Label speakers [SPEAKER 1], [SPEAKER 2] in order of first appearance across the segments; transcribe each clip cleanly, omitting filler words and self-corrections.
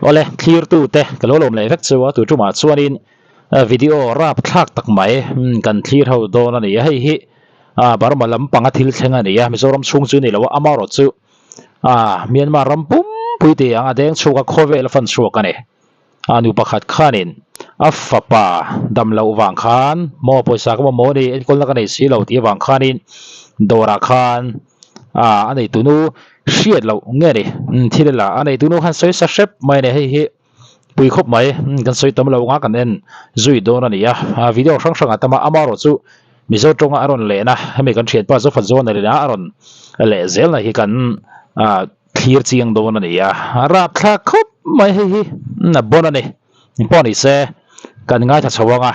[SPEAKER 1] Awle, thlirtute ka lo lawm leh vek chu a, tu tumah chuanin video rapthlak tak mai kan thlir ho dawn a ni a, hei hi Burma lampanga thil thleng a ni a, Mizoram chhung chu ni lo a, amaherawh chu Myanmar ram pumpui tih ang a deng chhuak a, khawvel a fan chhuak a ni. A nu pakhat khanin a fapa dam loh vang khan maw pawisa ka mamawh a ni, enkawlna ka nei si lo tih avang khanin dawrah khan a neitunu hriat loh nge ni thil a la a neitunu khan sawi sa hrep mai a ni hei hi pui khawp mai kan sawi tam lo anga kan en zui dawn a ni a video hrang hrang ah tam a amaherawh chu Mizo tawnga a rawn lehna hemi kan thianpa Zofa Zawn a rin a a rawn leh zelna hi kan ah. Thlir chiang dawn a ni a, a rapthlak khawp mai hei hi a bon a ni. Engpawh ni se kan ngaithla chho ang a,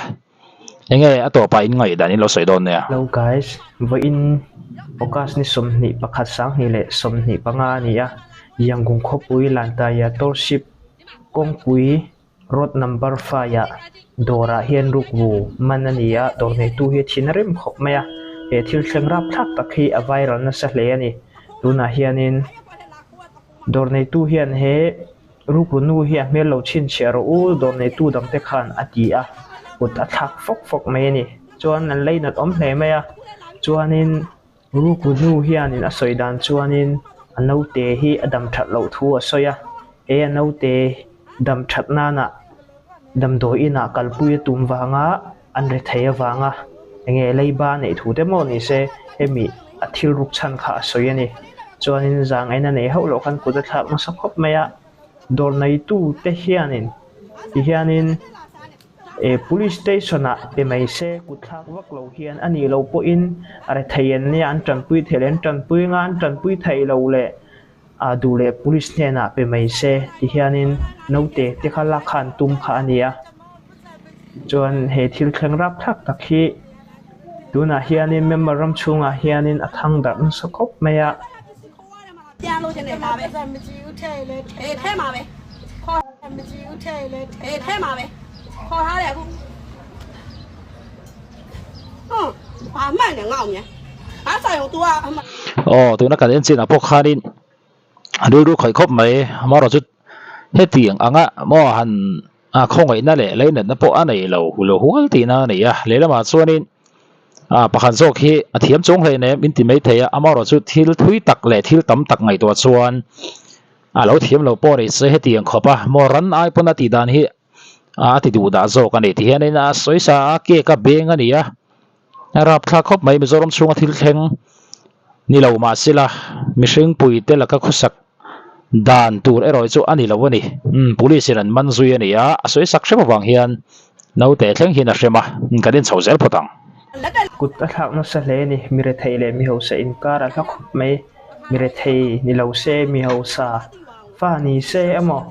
[SPEAKER 1] enge a tawpah in ngaihdan in lo sawi dawn nia.
[SPEAKER 2] Hello guys, vawiin August ni 21 2025 a ni a, Yangon khawpui Lantaya Township kawngpui road number 5 ah dawrah hian rukru man a ni a, dawr neitu hi a thin a rem khawp mai a, he thil thleng rapthlak tak hi a viral nasa hle a ni. Tunah hianin dawr neitu hian he rukru nu hi a hmel lo chhinchhiah rawh u dawr neitu dangte khan a ti a, kut a thlak fawk fawk mai a ni. Chuan an leinat awm hle mai a, chuanin rukru nu hianin a sawi dan chuanin a naute hi a dam that loh thu a sawi a, he a naute dam that nana damdawi inah kalpui a tum vanga an ri thei avanga enge leiba neih thu te maw ni se hemi a thil ruk chhan kha a sawi a ni. Chuanin zang en a nei hauh loh khan kut a thlak nasa khawp mai a, dawr neitu te hianin ti hianin eh police station ah pe mai se kut thlak vak lo hian a nih loh pawhin a ri thei an nia an tanpui thei leh an tanpui anga an tanpui thei lo leh a duh leh police hnenah pe mai se ti hianin naute te kha lak kha an tum kha a ni a chuan he thil thleng rapthlak tak hi tunah hianin member ram chhungah hianin a thang darh nasa khawp mai a.
[SPEAKER 1] Aw tuna kan en chinah pawh khanin rilru khawih khawp mai amaherawh chu hetiang anga maw han a khawngaihna leh leinatna pawh a nei lo hulo hual tihna a ni a lehlamah chuanin ah pakhat zawk hi a thiam chuang hle nem in ti maithei a amaherawh chu thil thui tak leh thil tam tak ngaihtuah chuan a lo thiam lo pawh ni se hetiang khawp a maw ran ai pawn a tih dan hi. a ti duh dah zawk a ni ti hianin a sawi sa a cake a beng a ni a a rapthlak khawp mai Mizoram chhunga thil thleng ni lo mahsela mihring pui te laka khawsak dan tur erawh chu a ni lo a ni umm police in an man zui a ni a a sawi sak hrep avang hian naute thleng hian a hrem a kan inchho zel phawt ang.
[SPEAKER 2] Kut a thlak nasa hle a ni mi rethei leh mi hausa inkar a hla khawp mai mi rethei ni lo se mi hausa fa ni se emaw.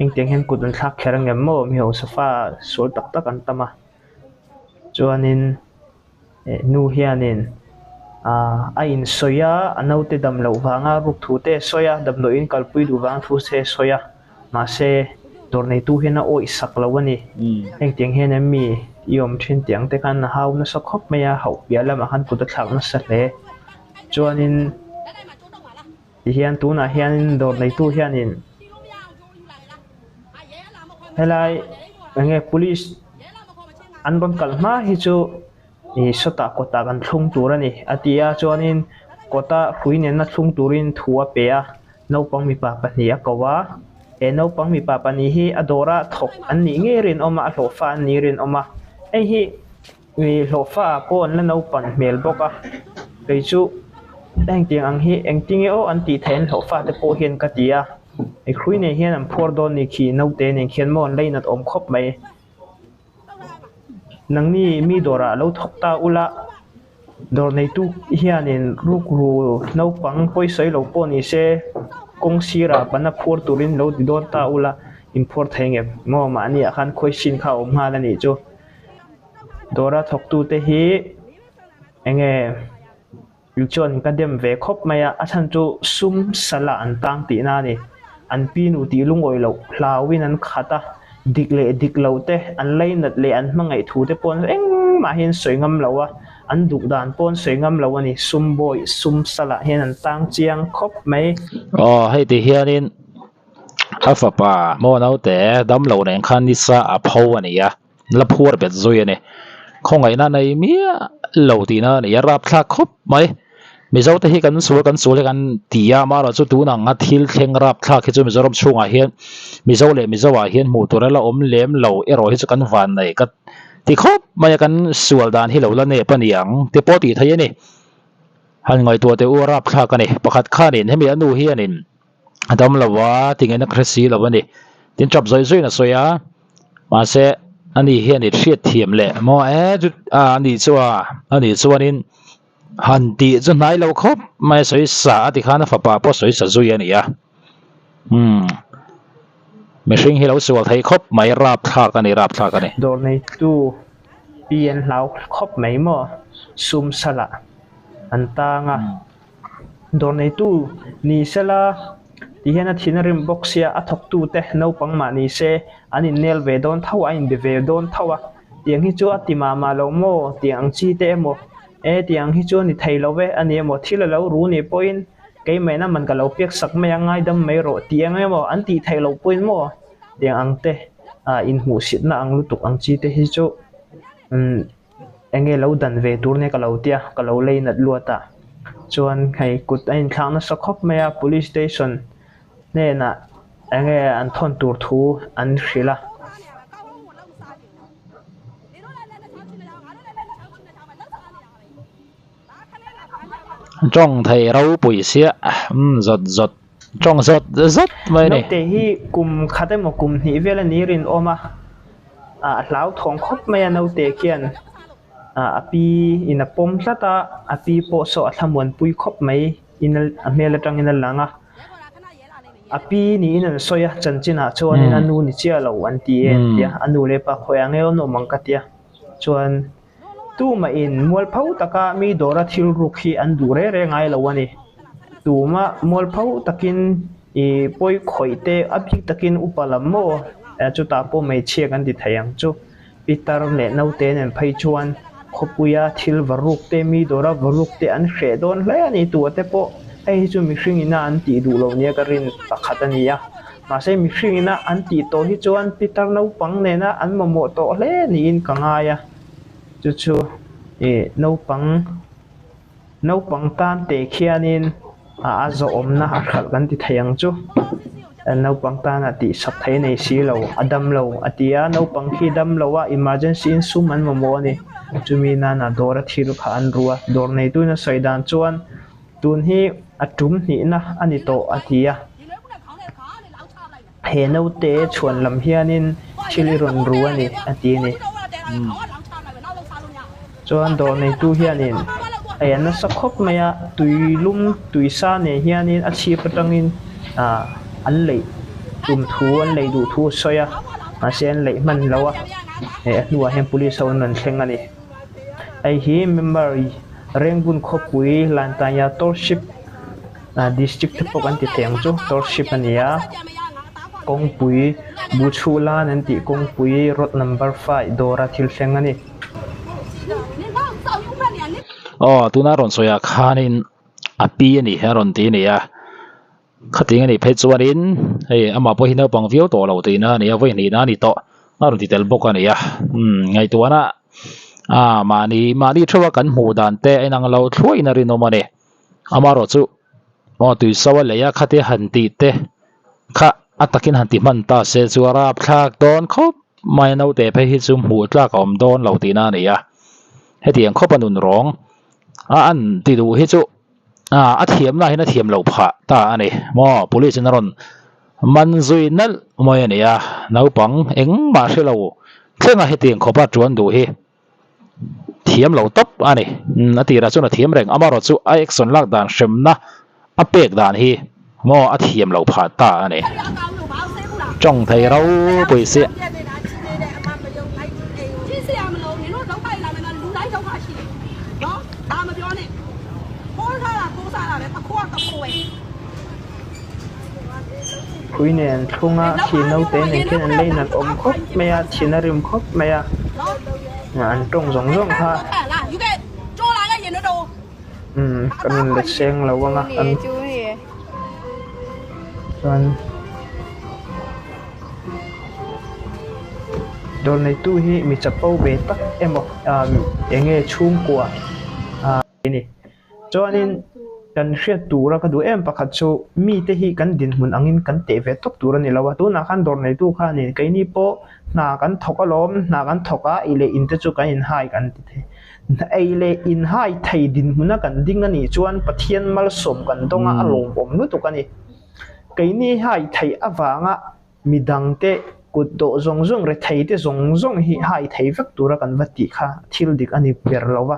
[SPEAKER 2] Engtiang hian kut an thlak kher angem maw mi hausa fa sual tak tak an tam a chuanin eh nu hianin ah a insawi a a naute dam loh vanga ruk thu te a sawi a damdawiin kalpui duh vang thu te a sawi a mahse dawr neitu hian a awih sak lo a ni engtiang hian em mi i awm thin tih ang te khan a hau nasa khawp mai a hauh piah lamah khan kut a thlak nasa hle chuanin. Tihian tunah hianin dawr neitu hianin helai enge police an rawn kal hma hi chu ih sawtah kawtah kan thlung tur a ni a ti a chuanin kawta hrui nena thlung turin thu a pe a naupang mipa pahnih a ko a he naupang mipa pahnih hi a dawra thawk an nih ngei rinawm a a hlawhfa an nih rinawm a hei hi. Ih hlawhfa ah pawh an la naupan hmel bawk a kei chu engtiang ang hi engtinge aw an tih theih an hlawhfa te pawh hian ka ti a i hrui nei hian an phuar dawn ni khi naute nen khian maw an leinat awm khawp mai nangni mi dawrah lo thawk ta ula dawr neitu hianin rukru naupang pawisawi lo pawh ni se kawng sirah bana phuar turin lo ti dawn ta ula inphuar thei ngem maw mahni ah khan khawisin kha a awm nghal a nih chu. Dawra thawktute hi enge chuan ka dem ve khawp mai a, a chhan chu sum sala an tang tihna a ni. An pi nu tih lungawi loh hlauhin an khat a, dik leh dik loh te, an lainat leh an hmangaih thu te pawh engmah hi an sawi ngam lo a, an duh dan pawh an sawi ngam lo a ni. Sum bawi sum salah hian an tang chiang khawp mai.
[SPEAKER 1] Aw hei ti hianin. A fapa maw naute damlo nen khan nisa a pho a ni a, la phuar bet zui a ni. Khawngaihna nei miah lo tihna a ni a, rapthlak khawp mai. Mizo te hi kan sual kan sual hi kan ti a, amaherawh chu tun anga thil thleng rapthlak hi chu Mizoram chhungah hian Mizo leh Mizo ah hian hmuh tur a la awm lem lo erawh hi chu kan van nei ka ti khawp mai a, kan sual dan hi lo la nep a ni ang te pawh tih theih a ni. Han ngaihtuah teh u a rapthlak a ni. Pakhat khanin hemi a nu hianin a dam lo a, tingeina ka hre si lo a ni. Tin tap zawih zawih in a sawi a, mahse ani hian i hriat thiam leh maw e chu a ani chu a ani chuanin han tih chu hnai lo khawp mai a sawi sa a tikhan a fapa pawh a sawi sa zui a ni a umm mihring hi lo sual thei khawp mai rapthlak a ni rapthlak a ni.
[SPEAKER 2] Dawr neitu pi an hlau khawp mai maw sum salah an tang a. Dawr neitu ni sela ti hian a thin a rim bawk sia, a thawktu te naupang mah ni se an innel ve dawn tho a, a inbe ve dawn tho a, tiang hi chu a ti mah mah lo maw tiang ang chi te emaw e tiang hi chu a ni thei lo ve a ni emaw thil a lo ru nih pawhin keimahna man ka lo pek sak mai a ngaidam mai rawh tih ang emaw an tih theih loh pawhin maw tiang ang te ah inhmuhsitna ang lutuk ang chi te hi chu umm. Enge lo dan ve tur nia ka lo tia, ka lo lei nat luat a. Chuan hei kut a inthlak nasa khawp mai a, police station hnenah enge an thawn tur thu an hrilh a.
[SPEAKER 1] Tawng thei ropui siah umm zawt zawt tawng zawt zawt mai a ni.
[SPEAKER 2] Naute hi kum khat emaw kum hnih vel a ni rinawm a. A hlauthawng khawp mai a naute khian a pi in a pawm tlat a, a pi pawh saw a thlamuanpui khawp mai in a hmel atangin a lang a. A pi niin an sawi a, chanchinah chuanin a nu ni chiah lo an ti e an ti a, a nu leh pa khawiah nge awn awm ang ka ti a, chuan tumahin mualpho taka mi dawra thil ruk hi an duh reng reng ngai lo a ni. Tuma mualpho takin Ih pawi khawih te a bik takin upa lam maw chutah pawh hmeichhia kan ti thei ang chu. Pitar leh naute nen phei chuan khawpuia thil va ruk te mi dawra va ruk te an hreh dawn hle a ni tua te pawh hei hi chu mihring ina an tih duh loh nia ka rin pakhat a ni a. Mahse mihring ina an tih tawh hi chuan pitar naupang nena an mamawh tawh hle niin ka ngai a. Chu chu ih naupang. Naupang tan te khianin a zawhawmna a hralh kan ti thei ang chu. Naupang tana tih sak thei nei si lo, a dam lo a ti a, naupang khi dam lo a emergency in sum an mamawh a ni. Chumi nana dawr a thil kha an ru a, dawr neituin a sawi dan chuan tun hi a tum hnihna a ni tawh a ti a. He naute chhuan lam hianin thil i rawn ru a ni a ti a ni. Chuan dawr neitu hianin hei a nasa khawp mai a, tui lum tui sa nen hianin a chhip atangin ah an leih tum thu an leih duh thu a sawi a, mahse an leih hman lo a, hei a hnuah hian police ho an rawn thleng a ni. Hei hi member Rengbun khawpui Lantanya Township. District te pawh kan ti thei ang chu township a ni a kawngpui bu chhuh lan an tih kawngpui road number five dawra thil thleng a ni.
[SPEAKER 1] Aw tuna rawn sawi ah khanin a pi a ni a rawn ti a ni a khatiang a nih phei chuanin hei amah pawh hi naupang viau tawh lo tihna a ni a vawi hnihna a ni tawh a rawn ti tel bawk a ni a umm ngaihtuahna ah mahni mahni theuha kan hmuh dan te a inang lo thluahin a rinawm a ni. Amaherawh chu aw tui so a lei a khatia han tih te kha a takin han ti hman ta se chu a rapthlak dawn khawp mai a naute phei hi chu hmuh tlak a awm dawn lo tihna a ni a hetiang khawp a nun rawng a an ti duh hi chu ah a thiamna hian a thiam loh phah ta a ni maw police in a rawn man zui nalh mai a ni a naupang engmah hre lo thlenga hetiang khawpa tuan duh hi. Thiam lo tawp a ni. A tirah chuan a thiam reng. Amaherawh chu a action lak dan hremna a pek dan hi maw a thiam lo phah ta a ni. Tawng thei ropui si.
[SPEAKER 2] Phui nen thlunga thi naute nen khian an lei nat awm khawp mai a, thin a rim khawp mai a, an tawng zawng zawng kha umm kan rawn let seng lo ang a, an chuan. Dawr neitu hi mi chapo ve tak emaw ah eng nge chhungkua ah a ni. Chuanin kan hriat tura ka duh em pakhat chu mite hi kan dinhmun angin kan teh ve tawp tur a ni lo a, tunah khan dawr neitu khanin keini pawh hna kan thawk alawm, hna kan thawk a ei leh in te chu kan inhai kan ti thei. Ei leh inhai thei dinhmuna kan ding a nih chuan Pathian malsawm kan dawng a, a lawmawm lutuk a ni. Keini hai theih avanga Midangte kut dawh zawng zawng, retheite zawng zawng hi hai thei vek tura kan va tih kha thil dik a ni ber lo va.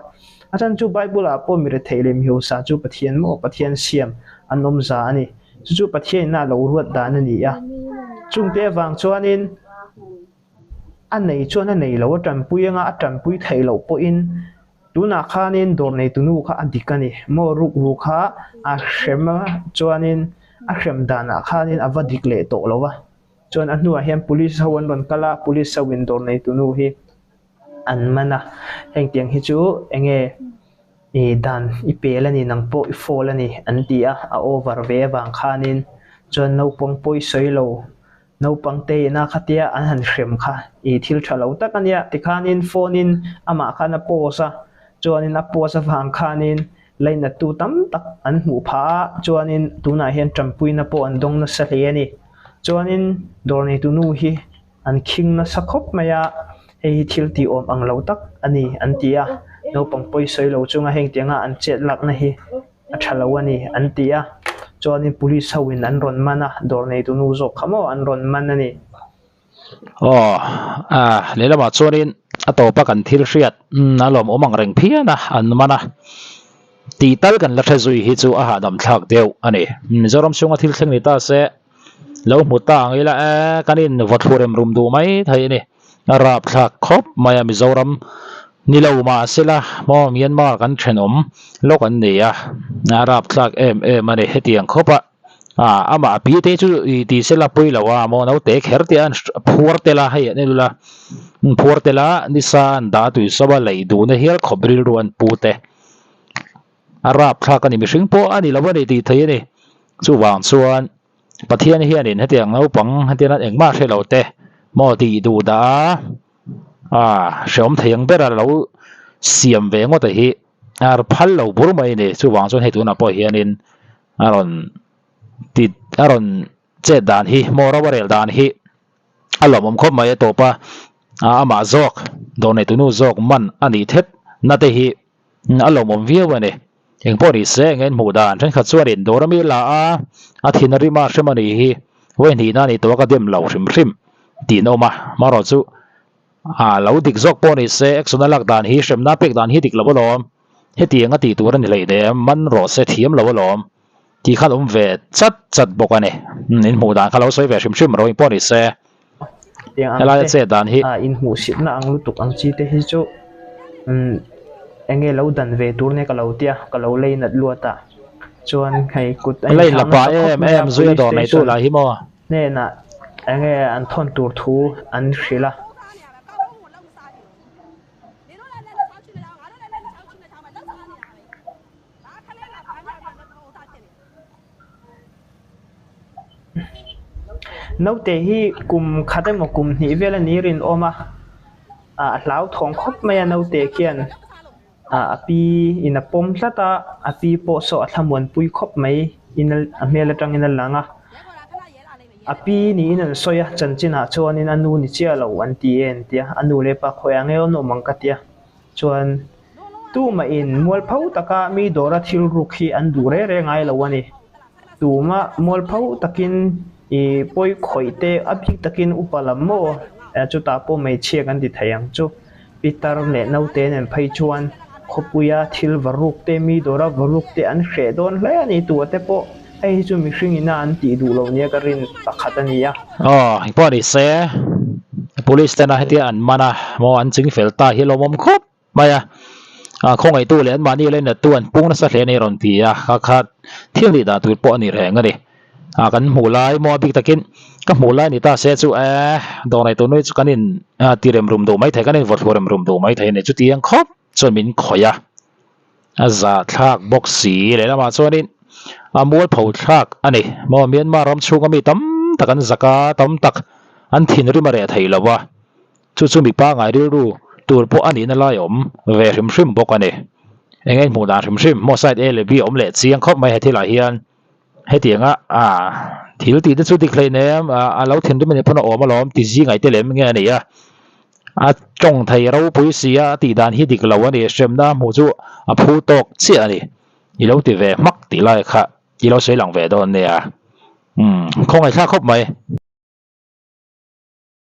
[SPEAKER 2] A chhan chu Bible-ah pawh mi rethei leh mi hausa chu Pathian maw Pathian siam an awm za a ni. Chu chu Pathianina a lo ruat dan a ni a. Chungte avang chuanin a nei chuan a nei lo, a tanpui anga a tanpui theih loh pawhin Tunah khanin dawr neitunu kha a dik a ni. Maw rukru kha a hrem a chuanin a hrem danah khanin a va dik leh tawh lo va. Chuan a hnuah hian police ho an rawn kal a, police ho in dawr neitunu hi an man a. Hengtiang hi chu eng nge i dan i pel a ni nang pawh i fall a ni an ti a, a over ve avang khanin chuan naupang pawi sawi lo Naupang te ina khatia an han hrem kha i thil tha lo tak a nia tikhanin phone in amah khan a post a, chuanin a post avang khanin lainattu tam tak an hmuh phah a, chuanin tunah hian tanpuina pawh an dawng nasa hle a ni. Chuanin dawr neitu nu hi an khing nasa khawp mai a, hei hi thil tih awm ang lo tak a ni an ti a, naupang pawi sawi lo chunga hengtianga an chet lakna hi a tha lo a ni an ti a, chuanin police ho in an rawn man a, dawr neitu nu zawk kha maw an rawn man a ni.
[SPEAKER 1] Aw, ah lehlamah chuanin a tawpa kan thil hriat a lawmawm ang reng phian a, an man a, tih tal kan la hre zui hi chu a hahdam thlak deuh a ni. Mizoram chhunga thil thleng ni ta se lo hmu ta ang ila e kan in vawthlu rem rum duh mai thei a ni. A rapthlak khawp mai a Mizoram ni lo mah sela maw Myanmar kan thenawm lawk an ni a, a rapthlak em em a ni hetiang khawp a, ah amah a pi te chu i ti sela pui lo a maw naute kher te an phuar tel a hei an en ula phuar tel a nisa an dah a tuisawm a lei duhna hial khawp rilru an pu te a rapthlak a ni mihring pawh a ni lo a ni tih theih a ni chuvang chuan. Pathian hianin hetiang naupang hetiang nan engmah hre lo te maw tih duh dah a ah hreawm thei ang bera lo siam ve ngawt a hi a phal lo bur mai a ni chuvang chuan hei tunah pawh hianin a rawn ti a rawn chet dan hi maw ro a rel dan hi a lawmawm khawp mai a tawp a amah zawk dawr neitunu zawk man a nih thet na te hi. A lawmawm viau a ni. Engpawh ni se eng en hmuh dan thenkhat chuanin dawr ami la a, a thin a rim a hrem a nih hi vawi hnihna a ni tawh a ka dem lo hrim hrim tiin a awm a. Marawh chu a lo dik zawk pawh ni se action a lak dan hi hremna pek dan hi dik lo alawm. Hetiang a tih tur a ni hleinem man rawh se thiam lo alawm tih khan awm ve chat chat bawk a ni. In hmuh dan kha lo sawi ve hrim hrim rawh engpawh ni se.
[SPEAKER 2] Tiang ang
[SPEAKER 1] Helaia
[SPEAKER 2] te
[SPEAKER 1] chet dan hi.
[SPEAKER 2] ah inhmuhsitna ang lutuk ang chi te hi chu umm enge lo dan ve tur nia ka lo tia ka lo lei nat luat a chuan hei kut a
[SPEAKER 1] Lei
[SPEAKER 2] inthlak
[SPEAKER 1] la pah
[SPEAKER 2] nasa khawp
[SPEAKER 1] em
[SPEAKER 2] mai a
[SPEAKER 1] em zui a
[SPEAKER 2] police
[SPEAKER 1] dawr neitu
[SPEAKER 2] station
[SPEAKER 1] lah hi maw.
[SPEAKER 2] hnenah enge an thawn tur thu an hrilh a. Naute hi kum khat emaw kum hnih vel a ni rinawm a ah a hlauthawng khawp mai a naute khian ah a pi in a pawm tlat a a pi pawh saw a thlamuanpui khawp mai in a hmel atangin a lang a a pi niin an sawi a chanchinah chuanin a nu ni chiah lo an ti e an ti a a nu leh pa khawiah nge awn awm ang ka tia chuan. Tumahin mualpho taka mi dawra thil ruk hi an duh reng reng ngai lo a ni. Tuma mualpho takin i pawi khawih te a bik takin upa lam maw chutah pawh hmeichhia kan ti thei ang chu. Pitar leh naute nen phei chuan khawpuia thil va ruk te mi dawra va ruk te an hreh dawn hle a ni. Tua te pawh hei hi chu mihring ina an tih duh lo nia ka rin pakhat a ni a.
[SPEAKER 1] Aw, engpawh ni se police tena hetia an man a maw an chingfel ta hi lawmawm khawp. mai a, ah khawngaihtu leh anmahni leh nattu an pung nasa hle a ni rawn ti a, kha kha thil nih dan tur pawh a ni reng a ni. Ah kan hmuh lai maw a bik takin ka hmuh lai ni ta se chu eh dawr nei tur nui chu kan in ah ti rem rum duh mai thei kan in vawthlu rem rum duh mai thei a ni chutiang khawp chuan min khawih a, a zahthlak bawk si lehlamah chuanin a mualpho thlak a ni maw Myanmar ram chhunga mi tam tak an zak a tam tak. An thinrim a reh thei lo a, chu chu mi pangai rilru tur pawh a nihna lai a awm ve hrim hrim bawk a ni. Eng nge hmuh dan hrim hrim maw side A leh B a awm leh chiang khawp mai he thilah hian hetianga ah thil tih te chu dik hleinem a lo thinrim a nih pawn a awm alawm ti zingai te lem nge a ni a, a tawng thei ropui si a a tih dan hi dik lo a ni hremna hmuh chu a phu tawk chiah a ni i lo ti ve hmak tih lai kha i lo sawi lang ve dawn nia umm khawngaih thlak khawp mai.